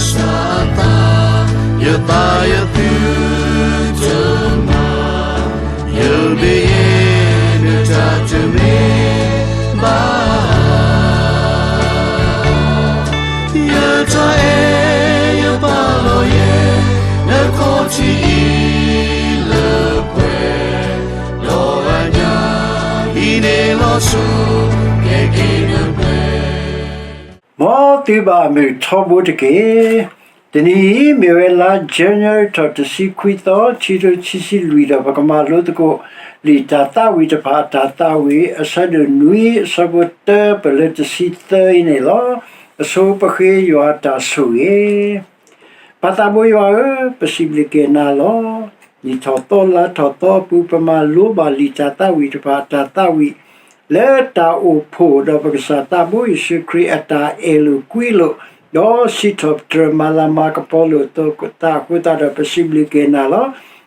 စၢ်အသး, ယသးယသုတမၤ, ယမ့ၢ်ယဲဒၣ်တၢ်တမ့ၢ်ဘၣ်. ယတၢ်အဲၣ်ယပာ်လီၤယဲ, နခီၣ်ထံးအံၤလၢပှဲၤ, ဒီးအညၣ်အံၤန့ၣ်လီၤဆီ, ကဲက့ၤနပှဲၤ မ်သုဘၣ်မုာ်ထီဘိတက့ၢ်. တနံၤအံၤမ့ၢ်ဝဲလါ January ထီၣ်တဆံခွံသီ ခံကထိခံဆံလွံၢ် ဒီးပကမၤလိသကိး လံာ်တၢ်သးဝံၣ်တဖၣ်အတၢ်သးဝံၣ် အဆၢဒိၣ်နွံ အဆၢဖိတၢ ပလၢတဆံသၢအံၤန့ၣ်လီၤ. အဆိပဃ့ယွၤတၢ်ဆိၣ်ဂ့ၤ ပၢ်သးဘိယွၤဧၢ, ပစံးဘျုးက့ၤနၤလီၤ. နံၣ်ထီၣ်သီလါထီၣ်သီအပူၤ ပမၤလိဘၣ်လံာ်တၢ်သးဝံၣ်တဖၣ်အတၢ်သးဝံၣ် လၢတၢ်အိၣ်ဖှိၣ်ဒီးပကစၢ်သးဘိယ့ၣ်ၡူးခရံာ်အတၢ်အဲၣ်လိာ်ကွံလိာ်, ဒီးစံးထီၣ်ပတြၢၤမၤလၤမၤကပီၤလိာ်အသးအဃိသတးဒီး ပစံးဘျုးက့ၤနၤလီၤ.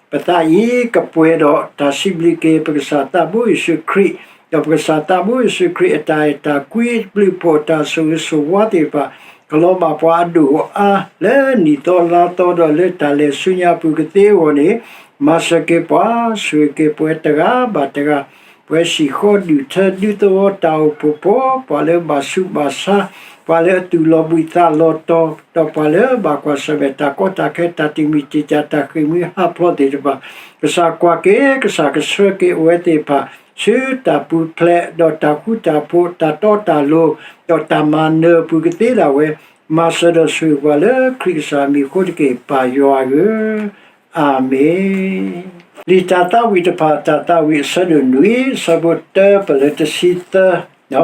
ပသးအံၤကပှဲၤဒီးတၢ်စံးဘျုးက့ၤပကစၢ်သးဘိယ့ၣ်ၡူးခရံာ်, ဒီးပကစၢ်သးဘိယ့ၣ်ၡူးခရံာ်အတၢ်အဲၣ်တၢ်ကွံ အဘျုးအဖှိၣ်အတၢ်ဆိၣ်ဂ့ၤဆိၣ်ဝါသ့ၣ်တဖၣ် ကလီၤဘၣ်ပှၤအဒိၣ်အါ လၢနံၣ်သီလါသီဒီးလၢတၢ်လဲၤဆူညါအပူၤကသ့အဂီၢ်န့ၣ်, မၤစၢၤက့ၤပှၤ, ဆိၣ်ဂ့ၤက့ၤပှၤတဂၤဘၣ်တဂၤ, ပှၤစံၣ်ဃီဒုၣ်ထၢဒူသဝီတၢ်အိၣ်ဖှိၣ်ဖိ, ပှၤလၢဘၣ်ဆူးဘၣ်ဆါ, ပှၤလၢအသူၣ်လီၤဘှံးသးလီၤတီၤ, ဒီးပှၤလၢဘၣ်ကွၢ်ဆၢၣ်မဲာ်တၢ်ကီတၢ်ခဲ တၢ်တံာ်မုၢ်တံာ်တာ် တၢ်ဃ့ၢ်မှံဟးဖျိးသ့ၣ်တဖၣ်, ကစၢ်ကွၢ်က့ၤ ကစၢ်ကဆှၢက့ၤအဝဲသ့ၣ်တဖၣ် ဆူတၢ်ပူၤဖျဲး ဒီးတၢ်ဃူတၢ်ဖိး တၢ်တီတၢ်လိၤ ဒီးတၢ်မၤနၢၤအပူၤကသ့ဒၣ်ဝဲ, မၤစၢၤဒီးဆိၣ်ဂ့ၤပှၤလၢခရံာ်ကစၢ်အမံၤအဃိတက့ၢ် ပၢ်ယွၤဧၢ, အၤမ့ၣ်. လံာ်တၢ်သးဝံၣ်တဖၣ် တၢ်သးဝံၣ်အဆၢဒိၣ်နွံ အဆၢဖိတၢ ပလၢတဆံသၢ,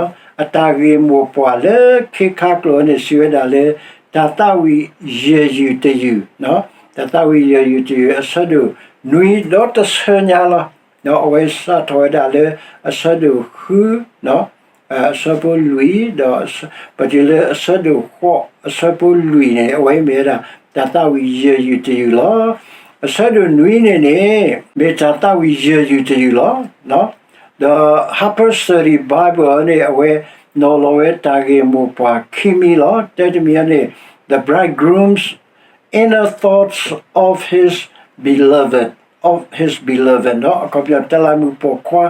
အတၢ်ဂ့ၢ်မိၢ်ပှၢ်လၢခ့ခါကျိာ်န့ၣ် စံးဝဲဒၣ်လၢ တၢ်သးဝံၣ်ယဲၢ်ယုၢ်တယုၢ်, တၢ်သးဝံၣ်ယဲၢ်ယုၢ်တယုၢ် အဆၢဒိၣ်နွံဒီတဆၢညါလီၤ. အဝဲစးထီၣ်ဝဲဒၣ်လၢအဆၢဒိၣ်ဃု, အဆၢဖိလွံၢ်, ဒီးပတုၤလၢအဆၢဒိၣ်ဃိး အဆၢဖိလွံၢ်န့ၣ် အဝဲမ့ၢ်ဝဲဒၣ် တၢ်သးဝံၣ်ယဲၢ်ယုၢ်တယုၢ်လီၤ. အဆၢဒိၣ်နွံန့ၣ်န့ၣ် မ့ၢ်တၢ်သးဝံၣ်ယဲၢ်ယုၢ်တယုၢ်လီၤ. ဒီး Harper Study Bible န့ၣ် အဝဲနီၤလီၤဝဲတၢ်ဂ့ၢ်မိၢ်ပှၢ်ခံမံၤလီၤ. တၢတမံၤန့ၣ် The bridegroom's inner thoughts of his beloved, of his beloved အခီပညီ တလးမုၣ်ပိာ်ခွါ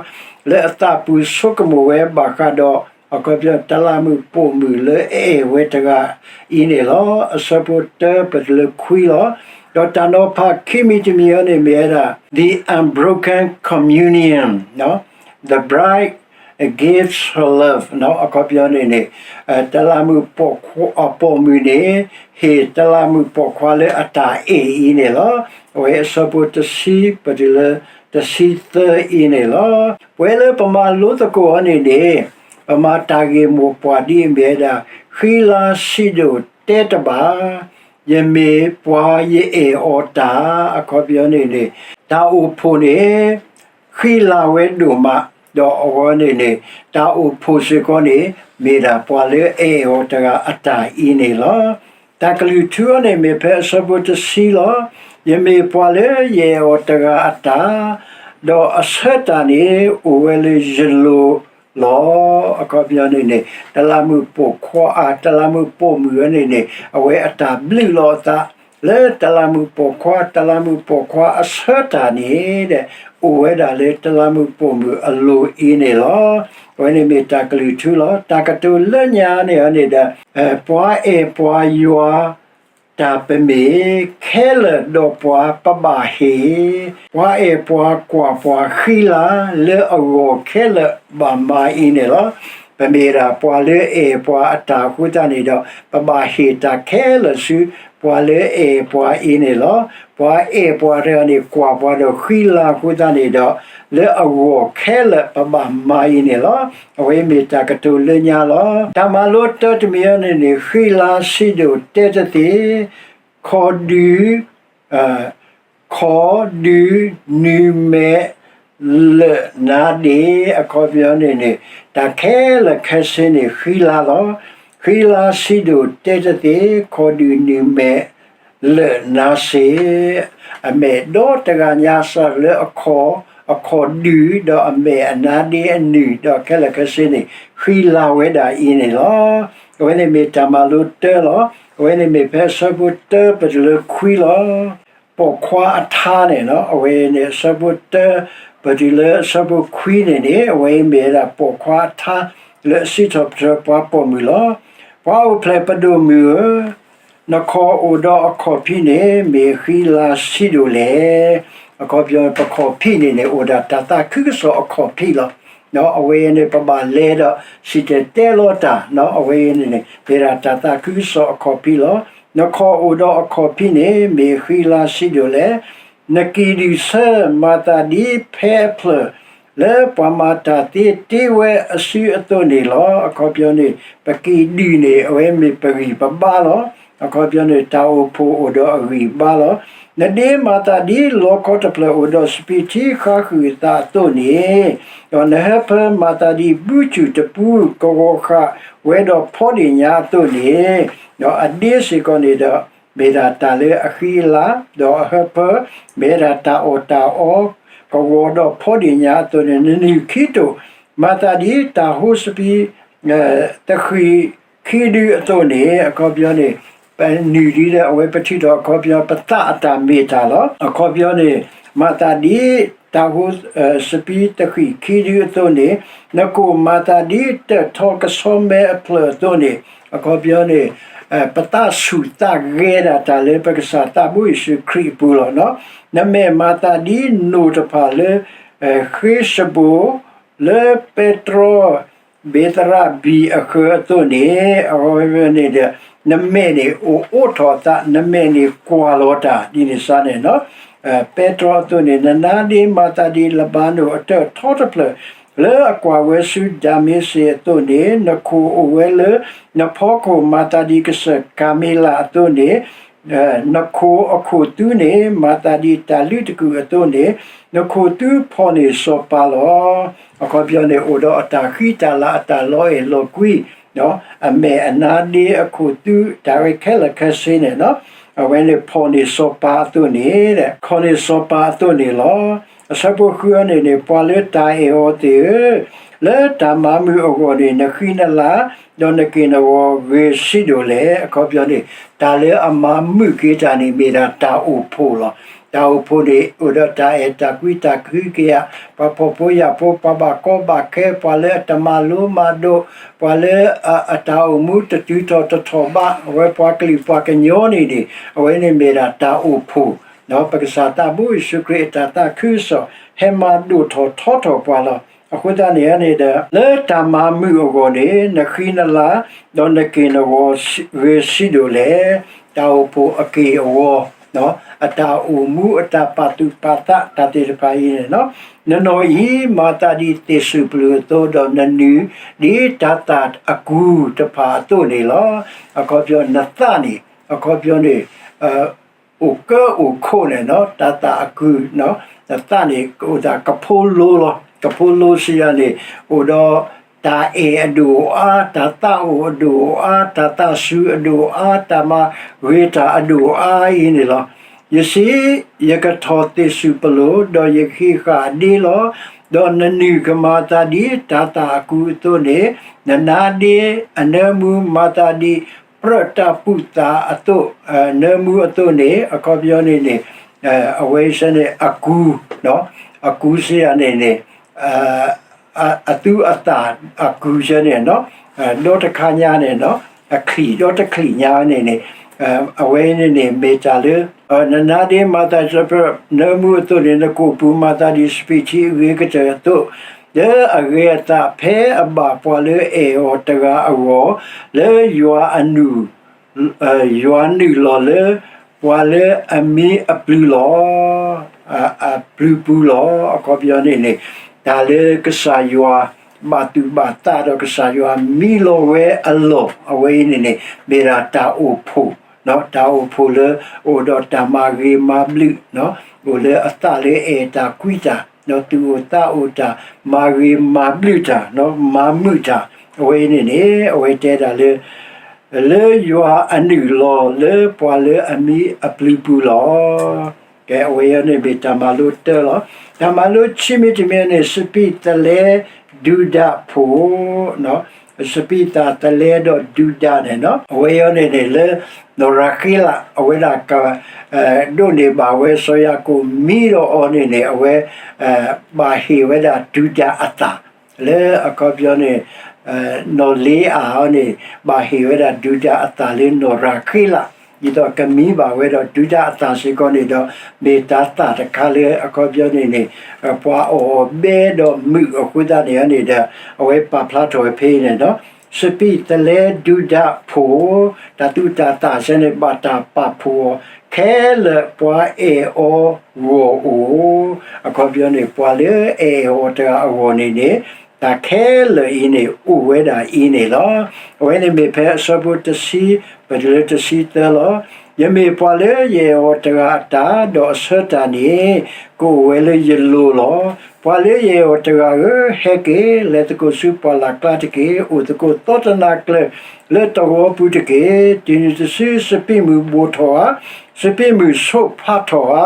လၢအသးပူၤဆိကမိၣ်ဝဲဘၣ်ဃးဒီး အခီပညီ တလးမုၣ်ပိာ်မုၣ်လၢအအဲၣ်ဝဲတဂၤအံၤန့ၣ်လီၤ. အဆၢဖိတၢပတုၤလၢခွံလီၤ. ဒီးတၢ်နီၤဖးခံမံၤတမံၤအံၤန့ၣ်မ့ၢ်ဝဲဒၣ် The Unbroken Communion, the bride gives her love အခီပညီန့ၣ်န့ၣ် တလးမုၣ်ပိာ်ခွါ ပိာ်မုၣ်န့ၣ် ဟ့ၣ်တလးမုၣ်ပိာ်ခွါလၢအတၢ်အဲၣ်အံၤန့ၣ်လီၤ. အဝဲအဆၢဖိတဆံ ပတုၤလၢတဆံသၢအံၤန့ၣ်လီၤ. ပဝဲလၢပမၤလိသကိးအီၤန့ၣ်န့ၣ် ပမၤတၢ်ဂ့ၢ်မိၢ်ပှၢ်ဒ်အမ့ၢ်ဝဲဒၣ် ဃံလၤစံးဒိၣ်တဲတဘၣ် ယမ့ၢ်ပှၤယအဲၣ်အီၤတၢ် အခီပညီန့ၣ်န့ၣ် တၢ်အိၣ်ဖှိၣ်န့ၣ် ဃံလၤဝဲဒိၣ်မး, ဒီးအဝဲန့ၣ်န့ၣ် တၢ်အိၣ်ဖှိၣ်စ့ၢ်ကီးန့ၣ် မ့ၢ်ဒၣ်ပှၤလၢအအဲၣ်အီၤတဂၤအတၢ်အံၤန့ၣ်လီၤ. တၢ်ကလုၢ်ထူအီၤန့ၣ်မ့ၢ်ဖဲအဆၢဖိတဆံလီၤ. ယမ့ၢ်ပှၤလၢယအဲၣ်အီၤတဂၤအတၢ်, ဒီးအဆၢတၢ်န့ၣ်အိၣ်ဝဲလၢယလိၤလီၤ. အခီပညီန့ၣ်န့ၣ် တလးမုၣ်ပိာ်ခွါ တလးမုၣ်ပိာ်မုၣ်အံၤန့ၣ်န့ၣ် အဝဲအတၢ်ဘျုးလီၤအသး လၢတလးမုၣ်ပိာ်ခွါ တလးမုၣ်ပိာ်ခွါအဆၢတၢ်န့ၣ်ဒီး အိၣ်ဝဲဒၣ်လၢတလးမုၣ်ပိာ်မုၣ်အလိၤအံၤန့ၣ်လီၤ. အဝဲန့ၣ်မ့ၢ်တၢ်ကလုၢ်ထူလီၤ. တၢ်ကတိၤလၢညါန့ၣ်န့ၣ်ဒီး ပှၤအဲၣ်ပှၤယွၤ တၢ်ပမ့ၢ်ခဲလၢာ်ဒီးပှၤပဘၣ်ဟ့ၣ်, ပှၤအဲၣ်ပှၤကွၢ်ပှၤဃံလၤလၢအဂီၢ်ခဲလၢာ်ဘၣ်မၤအံၤန့ၣ်လီၤ. ပမ့ၢ်ဒၣ်ပှၤလၢအအဲၣ်ပှၤအတၢ်အဃိသတးန့ၣ်ဒီး ပဘၣ်ဟ့ၣ်တၢ်ခဲလၢာ်ဆူ ပှၤလၢအအဲၣ်ပှၤအံၤန့ၣ်လီၤ. ပှၤအဲၣ်ပှၤတဂၤန့ၣ် ကွၢ်ပှၤဒီးဃံလၤအဃိသတးန့ၣ်ဒီး လၢအဂီၢ်ခဲလၢာ်ပဘၣ်မၤအံၤန့ၣ်လီၤ. အဝဲမ့ၢ်တၢ်ကတိၤလၢညါလီၤ. တၢ်မၤလိတၢတမံၤအံၤန့ၣ်န့ၣ် ဃံလၤစံးဒိၣ်တဲတသ့, ခီဒုး ခီဒုးနုၤမဲာ်လၢာ်နါဒ့ၣ် အခီပညီန့ၣ်န့ၣ် တၢ်ခဲလၢာ်ခဲဆ့န့ၣ် ဃံလၤလီၤ. ဃံလၤစံးဒိၣ်တဲတသ့, ခီဒုးနုၤမဲာ်လၢာ်နါစ့, အမဲာ်ဒီတဂၤညါစးလၢအခီ အခီၣ်ဒုၣ် ဒီးအမဲာ်အနါဒ့အနုၣ် ဒီးခဲလၢာ်ခဲဆ့န့ၣ် ဃံလၤဝဲဒၣ်အံၤန့ၣ်လီၤ. အဝဲန့ၣ်မ့ၢ်တၢ်မၤလိတၢလီၤ. အဝဲန့ၣ်မ့ၢ်ဖဲအဆၢဖိတၢပတုၤလၢခွံလီၤ. ပိာ်ခွါအထါန့ၣ်လီၤ. အဝဲန့ၣ်အဆၢဖိတၢ ပတုၤလၢအဆၢဖိခွံန့ၣ်န့ၣ် အဝဲအံၤမ့ၢ်ဝဲဒၣ်ပိာ်ခွါအထါ လၢအစံးထီၣ်ပတြၢၤပှၤပိာ်မုၣ်လီၤ. ပှၤအိၣ်ဖျဲၣ်ပဒိၣ်မုၣ်ဧၢ, နခီၣ်အိၣ်ဒီးအခီၣ်ဖံးန့ၣ် မ့ၢ်ဃံလၤဆံးဒိၣ်လဲၣ်. အခီပညီ ပခီၣ်ဖံးန့ၣ်န့ၣ် အိၣ်ဒၣ်တၢ်သးခုကစီၣ်အခီၣ်ဖံးလီၤ. အဝဲန့ၣ် ပဘၣ်လဲၤဒီးစံၣ်တဲၤတဲလီၤတၢ်, အဝဲန့ၣ်န့ၣ် မ့ၢ်ဒၣ်တၢ်သးခုကစီၣ်အခီၣ်ဖံးလီၤ. နခီၣ်အိၣ်ဒီးအခီၣ်ဖံးန့ၣ် မ့ၢ်ဃံလၤဆံးဒိၣ်လဲၣ်. နကံၣ်ဒုၣ်ဆၢ မၤသးဒ်ဖဲအဖျၢၣ် လၢပှၤမၤတၢ်သ့တ့ဝဲအစုအသိးန့ၣ်လီၤ. အခီပညီန့ၣ် ပကံၣ်ဒုၣ်န့ၣ် အဝဲမ့ၢ်ပဂံၢ်ပဘါလီၤ. အခီပညီန့ၣ် တၢ်အိၣ်ဖှိၣ်အိၣ်ဒီးအဂံၢ်အဘါလီၤ. နဒ့မၤသးဒ်လီခီတဖျၢၣ်အိၣ်ဒီးစပံးထံဃါဃုာ်အသးအသိးန့ၣ်, ဒီးနဟၢဖၢမၤသးဒ်ဘုကၠူၣ်တပူ ကဝီၤဃာ်ဝဲဒီးဖီဒ့ၣ်ညါအသိးန့ၣ်, ဒီးအဒ့စ့ၢ်ကီးန့ၣ်ဒီး မ့ၢ်ဒၣ်တၢ်လၢအဃံအလၤ, ဒီးအဟၢဖၢ မ့ၢ်ဝဲဒၣ်တၢ်အီၣ်တၢ်အီ ကဝီၤဒီးဖီဒ့ၣ်ညါအသိးန့ၣ်, နနုၢ်ခံတိာ် မၤသးဒ်တၢ်ဟိစပံး တဃံၣ်ခံဒုအသိးန့ၣ်, အခီပညီန့ၣ် ပနုၢ်ဒ်ဒီး အဝဲပထံၣ်ထီၣ်အခီပညီ ပသးအတၢ်မ့ၢ်တၢ်လီၤ. အခီပညီန့ၣ် မၤသးဒ် တၢ်ဟိ စပံးတဃံၣ်ခံဒုအသိးန့ၣ်, နကိၣ်မၤသးဒ်တၢၣ်ထီကဆီမဲအဖျၢၣ်အသိးန့ၣ်, အခီပညီန့ၣ် ပသးဆူၣ်သးဂဲၤဒၣ်တၢ်လၢပကစၢ်သးဘိယ့ၣ်ၡူးခရံာ်အပူၤလီၤ. နမဲာ်မၤသးဒ်နိၣ်တဖၣ်လၢ ဃ့ၡဘိၣ် လၢပဲတြီ ဘ့းသရၣ်ဘံၣ်အဃၢၤအသိးန့ၣ်, အဝဲန့ၣ်ဒီး နမဲာ်န့ၣ်အိၣ်အိးထီၣ်အသး, နမဲာ်န့ၣ်ကွၢ်လီၤတၢ်ဒ်န့ၣ်စ့ၢ်န့ၣ်လီၤ. ပဲတြီအသိးန့ၣ်, နနါဒ့မၤသးဒ်လဘါနိၣ်အတၢၣ်ထီတဖျၢၣ် လၢအကွၢ်ဝဲဆူဒၤမ့းစ့းအသိးန့ၣ်, နခိၣ်အိၣ်ဝဲလၢ နဖီခိၣ်မၤသးဒ်ကစၢၢ်ကၤမ့လးအသိးန့ၣ်, နခိၣ်အခိၣ်သူန့ၣ် မၤသးဒ်တၢ်လုးတကူၣ်အသိးန့ၣ်, နခိၣ်သူဖီၣ်န့ၢ်စီၤပၤလီၤ. အခီပညီန့ၣ် အိၣ်ဒီးအတၢ်ဃံတၢ်လၤအတၢ်လီအဲၣ်လီၤကွံ, အမဲာ်အနါဒ့အခိၣ်သူ တၢ်ဝဲခဲလၢာ်ခဲဆ့န့ၣ်လီၤ. အဝဲန့ၣ်ဖီၣ်န့ၢ်စီၤပၤအသိးန့ၣ်, ဖီၣ်န့ၢ်စီၤပၤအသိးန့ၣ်လီၤ. အဆၢဖိဃုန့ၣ်န့ၣ်, ပှၤလၢတၢ်အဲၣ်အီၤသ့ၣ်ဧၢ, လၢတၢ်မၤမုာ်အဂီၢ်န့ၣ် နဃံနလၤ, ဒီးနက့ၢ်နဂီၤဂ့ၤဆံးဒိၣ်လဲၣ်. အခီပညီန့ၣ် တၢ်လၢအမၤမုာ်က့ၤတၢ်န့ၣ် မ့ၢ်ဒၣ်တၢ်အိၣ်ဖှိၣ်လီၤ. တၢ်အိၣ်ဖှိၣ်န့ၣ် အိၣ်ဒီးတၢ်အဲၣ်တၢ်ကွံတၢ်ကဟုကယာ်, ပှၤဖှီၣ်ဖိယာ်ဖိ, ပှၤဘၣ်ကီဘၣ်ခဲ, ပှၤလၢအတမၤလိမၤဒိး, ပှၤလၢအတၢ်အိၣ်မူတတုၤထီၣ်တထီၣ်ဘး, အဝဲပှၤကလုာ်ပှၤကညီန့ၣ်န့ၣ်, အဝဲန့ၣ်မ့ၢ်ဒၣ်တၢ်အိၣ်ဖှိၣ်, ပကစၢ်သးဘိယ့ၣ်ၡူးခရံာ်အတၢ်သးခုကစီၣ် ဟဲမၤဒိၣ်ထီၣ်ထီထီၣ်ပှၤလီၤ. အဃိသတးန့ၣ်န့ၣ်ဒီး လၢတၢ်မၤမုာ်အဂီၢ်န့ၣ် နဃံနလၤ, ဒီးနက့ၢ်နဂီၤဂ့ၤဆံးဒိၣ်လဲၣ်. တၢ်အိၣ်ဖှိၣ်အက့ၢ်အဂီၤ, အတၢ်အိၣ်မူအတၢ်ပာ်သူၣ်ပာ်သးတၢ်သ့ၣ်တဖၣ်အံၤန့ၣ်လီၤ. နနီၢ်အံၤမၤသးဒ်သ့ၣ်စူၣ်ပျူၢ်အသိး, ဒီးနနုၢ်ဒ်တၤသၣ်အကုၢ်တဖၣ်အသိးန့ၣ်လီၤ. အခီပညီနသးန့ၣ်, အခီပညီန့ၣ် အိၣ်ကၢအိၣ်ခိးန့ၣ်လီၤ. တၤသၣ်အကုၢ်, နသးန့ၣ် အိၣ်ဒၣ်ကဖိလိလီၤ. ကဖိလိစံးယၤန့ၣ် အိၣ်ဒီးတၢ်အဲၣ်အဒိၣ်အါ, တၢ်သးအိၣ်အဒိၣ်အါ, တၢ်သးစူၤအဒိၣ်အါ, တၢ်မၤဂ့ၤတၢ်အဒိၣ်အါအံၤန့ၣ်လီၤ. ယစံး, ယကထီၣ်သ့ၣ်စူၣ်ပျူၢ်, ဒီးယကဟံးဃာ်အဒ့လီၤ. ဒီးနနုၢ်ကမၤသးဒ်တၤသၣ်အကုၢ်အသိးန့ၣ်, နနါဒ့အနၢမူမၤသးဒ် ပြၢၣ်တၢ်ဘူၣ်သၣ်အသိး, နၢမူအသိးန့ၣ်, အခီပညီန့ၣ်န့ၣ် အဝဲစ့ၢ်န့ၣ် အကုၢ်, အကုၢ်စံးယၤန့ၣ်န့ၣ် အသူအသၣ်အကုၢ်စ့ၢ်န့ၣ်, ဒီတခါညါန့ၣ်, အချံၣ်ဒီတချံၣ်ညါန့ၣ်န့ၣ်, အဝဲန့ၣ်န့ၣ် မ့ၢ်တၢ်လၢ နနါဒ့မၤသးဒ် နၢမူအသိးန့ၣ်, နကိာ်ပူၤမၤသးဒ်စပံးထံအဂ့ၤကတၢၢ်အသိး, လၢအဂဲၤအသးဖဲအဘၣ်ပှၤလၢအဲၣ်အီၤတဂၤအဂီၢ်, လၢယွၤအနုၢ် ယွၤနုာ်လီၤလၢ ပှၤလၢအမံအပျုၤလီၤ, အပျုၤပူၤလီၤ. အခီပညီန့ၣ်န့ၣ် တၢ်လၢကစၢ်ယွၤ ဘၣ်သူၣ်ဘၣ်သးဒီးကစၢ်ယွၤမံလီၤဝဲအလီၢ်, အဝဲအံၤန့ၣ်န့ၣ် မ့ၢ်ဒၣ်တၢ်အိၣ်ဖှိၣ်, တၢ်အိၣ်ဖှိၣ်လၢ အိၣ်ဒီးတၢ်မၤဂ့ၤမၤဘျုး, အိၣ်လၢအသးလၢအဲၣ်တၢ်ကွံတၢ်, သူၣ်အိၣ်သးအိၣ်တၢ်, မၤဂ့ၤမၤဘျုးတၢ်, မၤမုာ်တၢ်, အဝဲအံၤန့ၣ်န့ၣ် အဝဲတဲဒၣ်လၢ လၢယွၤအနုာ်လီၤလၢပှၤလၢအမံအပျုၤပူၤလီၤ. ကဲ အဝဲအံၤန့ၣ်မ့ၢ်တၢ်မၤလိတၢလီၤ. တၢ်မၤလိဆံမံၤတမံၤန့ၣ် စပံးသလဲဒုၣ်ဒါဖိ စပံးသးသလဲဒီးဒုၣ်ဒါန့ၣ်နီၤ, အဝဲအံၤန့ၣ်န့ၣ် လၢနီၢ်ရၤဃ့လး အဝဲဒၣ်က ဒိးန့ၢ်ဘၣ်ဝဲစီၤယၤကိာ်မံဒီးအီၤန့ၣ်န့ၣ် အဝဲ ဘၣ်ဟ့ၣ်ဝဲဒၣ်ဒုၣ်ဒါအသး လၢအခီပညီန့ၣ် နီၢ်လ့အၤအီၤန့ၣ် ဘၣ်ဟ့ၣ်ဝဲဒၣ်ဒုၣ်ဒါအသးလၢနီၢ်ရၤဃ့လး ဒ်သိးကမံဘၣ်ဝဲဒီးဒုၣ်ဒါအသးစ့ၢ်ကီးန့ၣ်ဒီး မ့ၢ်တၢ်သၣ်တခါလၢအခီပညီန့ၣ်န့ၣ် ပှၤအီၣ်အီၤဘဲဒီးမုာ်အဃိသတးန့ၣ်န့ၣ်ဒီး အဝဲပာ်ဖျါထီၣ်ဝဲဖဲအံၤန့ၣ်ဒီး စပံးသလဲဒုၣ်ဒါဖိ တၢ်သူၣ်တၢ်သၣ်စ့ၢ်န့ၣ် ဘၣ်တၢ်ပာ်ဖှိၣ်အီၤ ခဲလၢာ်ပှၤအဲၣ်အီၤဂီၢ်အိၣ်, အခီပညီန့ၣ် ပှၤလၢအအဲၣ်အီၤတဂၤအဂီၢ်န့ၣ်န့ၣ် တၢ်ခဲလၢာ်အံၤန့ၣ် အိၣ်ဝဲဒၣ်အံၤန့ၣ်လီၤ. အဝဲန့ၣ်မ့ၢ်ဖဲအဆၢဖိတဆံ ပတုၤလၢတဆံသၢလီၤ. ယမ့ၢ်ပှၤလၢယအဲၣ်အီၤတဂၤအတၢ် ဒီးအဆၢတၢ်န့ၣ် ကအိၣ်ဝဲလၢယလိၤလီၤ. ပှၤလၢယအဲၣ်အီၤတဂၤဧၢ, ဟဲက့ၤ လဲၤသကိးဆူပှၢ်လၢ်ကျါတက့ၢ်. အိၣ်သကိးသီတနၤကျၢၤ လၢတဝီပူၤတက့ၢ်. တုၤနုၤတစု စပံးမုၢ်ဘိၣ်ထီၣ်ဧါ, စပံးမုၢ်ဆိးဖးထီၣ်ဧါ,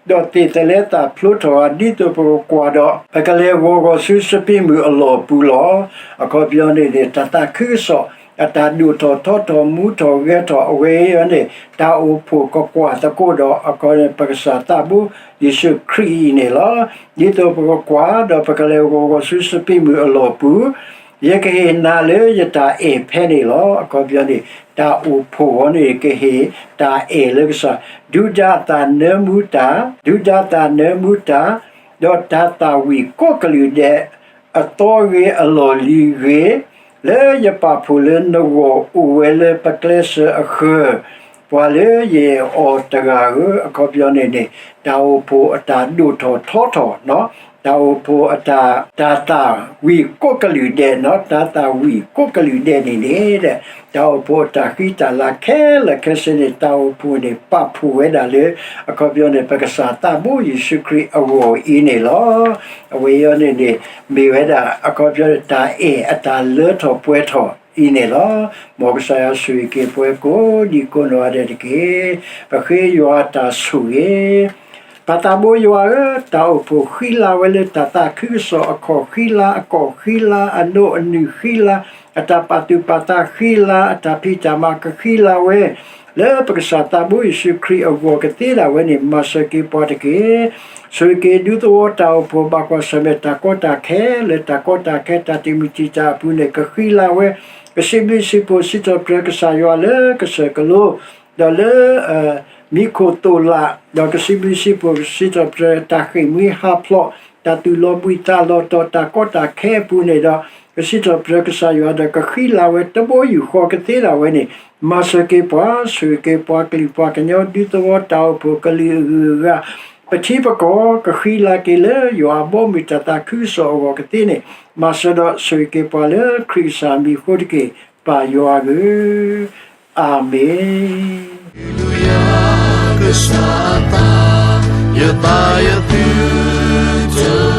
ဒီးသ့ၣ်သလဲသၣ်ဖျိထီၣ်ဧါ, ဒ်သိးပကကွၢ်ဒီး ပကလဲၤဂီၤဂီၤဆူစပံးမုၢ်အလီၢ်ပူၤလီၤ. အခီပညီန့ၣ်န့ၣ် တၢ်သးခုကစီၣ် အတၢ်ဒိၣ်ထီၣ်ထီထီၣ်မူထီၣ်ဂဲၤထီၣ် အဝဲအံၤန့ၣ် တၢ်အိၣ်ဖှိၣ်ကကွၢ်သကိးဒီး အခီပညီ ပကစၢ်သးဘိယ့ၣ်ၡူးခရံာ်အံၤန့ၣ်လီၤ. ဒ်သိးပကကွၢ်ဒီးပကလဲၤဂီၤဂီၤဆူစပံးမုၢ်အလီၢ်ပူၤ ယကဟ့ၣ်နၤလၢယတၢ်အဲၣ်ဖဲန့ၣ်လီၤ. အခီပညီန့ၣ် တၢ်အိၣ်ဖှိၣ်အီၤန့ၣ် ကဟ့ၣ်တၢ်အဲၣ်လၢကစၢ်, ဒုၣ်ဒါသးနၢမူတၢ်, ဒုၣ်ဒါသးနၢမူတၢ်, ဒီးတၤသၣ်ဝံၣ်ကိးကလုာ်ဒဲး, အသီဂ့ၤအလီၢ်လံၤဂ့ၤ, လၢယပာ်ဖှိၣ်လၢနဂီၢ်အိၣ်ဝဲလၢပကျဲစၢၤအဃၢၤ, ပှၤလၢယအဲၣ်အီၤတဂၤဧၢ, အခီပညီန့ၣ်န့ၣ် တၢ်အိၣ်ဖှိၣ်အတၢ်ဒိၣ်ထီၣ်ထီထီၣ်နီၤ, တၢ်အိၣ်ဖှိၣ်အတၢ်, တၤသၣ်ဝံၣ်ကိးကလုာ်ဒဲးနီၤ, တၤသၣ်ဝံၣ်ကိးကလုာ်ဒဲးန့ၣ်န့ၣ်, တၢ်အိၣ်ဖှိၣ်အတၢ်ဃံတၢ်လၤခဲလၢာ်ခဲဆ့န့ၣ် တၢ်အိၣ်ဖှိၣ်န့ၣ် ပာ်ဖှိၣ်ဝဲဒၣ်လၢ အခီပညီန့ၣ် ပကစၢ်သးဘိယ့ၣ်ၡူးခရံာ်အဂီၢ်အံၤန့ၣ်လီၤ. အဝဲအံၤန့ၣ်န့ၣ် မ့ၢ်ဝဲဒၣ် အခီပညီန့ၣ် တၢ်အဲၣ်အတၢ်လၢထီၣ်ပှဲၤထီၣ်အံၤန့ၣ်လီၤ. မ်ကစၢ်ယွၤဆိၣ်ဂ့ၤက့ၤပှၤကိးဒံကိးနီၢ်ဂၤဒဲးတက့ၢ်. ပဃ့ယွၤအတၢ်ဆိၣ်ဂ့ၤ ပၢ်သးဘိယွၤဧၢ, တၢ်အိၣ်ဖှိၣ်ဃံလၤဝဲလၢတၢ်သးခုကစီၣ်အခီၣ်ဃံလၤ, အကီၢ်ဃံလၤ, အနိးအနုၢ်ဃံလၤ, အတၢ်ပာ်သူၣ်ပာ်သးဃံလၤ, အတၢ်ဖံးတၢ်မၤကဃံလၤဝဲ, လၢပကစၢ်သးဘိယ့ၣ်ၡူးခရံာ်အဂီၢ်ကသ့ဒၣ်ဝဲန့ၣ် မၤစၢၤက့ၤပှၤတက့ၢ်. ဆိၣ်ဂ့ၤက့ၤဒူသဝီတၢ်အိၣ်ဖှိၣ် ဘၣ်ကွၢ်ဆၢၣ်မဲာ်တၢ်ကီတၢ်ခဲ လၢတၢ်ကီတၢ်ခဲတၢ်တံာ်မုၢ်တံာ်တာ်အပူၤန့ၣ် ကဃံလၤဝဲ, ကစံးဘျုးစံးဖှိၣ်စံးထီၣ်ပတြၢၤကစၢ်ယွၤလၢကစၢၢ်ကလိ ဒီးလၢ မံခိၣ်သိၣ်လး, ဒီးကစံးဘျုးစံးဖှိၣ်စံးထီၣ်ပတြၢၤ တၢ်ဃ့ၢ်မှံဟးဖျိး, တၢ်သူၣ်လီၤဘှံးသးလီၤတီၤ တၢ်ကီတၢ်ခဲအပူၤန့ၣ်ဒီး ကစံးထီၣ်ပတြၢၤကစၢ်ယွၤဒီး ကဃံလၤဝဲတဘိယူၢ်ဃီကသ့ဒၣ်ဝဲန့ၣ်, မၤစၢၤက့ၤပှၤ, ဆိၣ်ဂ့ၤက့ၤပှၤကလုာ်ပှၤကညီ ဒူသဝီတၢ်အိၣ်ဖှိၣ် ကလုာ်အဂုၤအဂၤ ပထံပကီၢ် ကဃံလၤက့ၤလၢယွၤအဘီအမုၢ် တၢ်သးခုကစီၣ်အဂီၢ်ကသ့န့ၣ်, မၤစၢၤဒီးဆိၣ်ဂ့ၤက့ၤပှၤလၢခရံာ်ကစၢ်အမံၤအဃိတက့ၢ်, ပၢ်ယွၤဧၢ, အၤမ့ၣ်. ကစၢ်အသး, ယသးယသုတ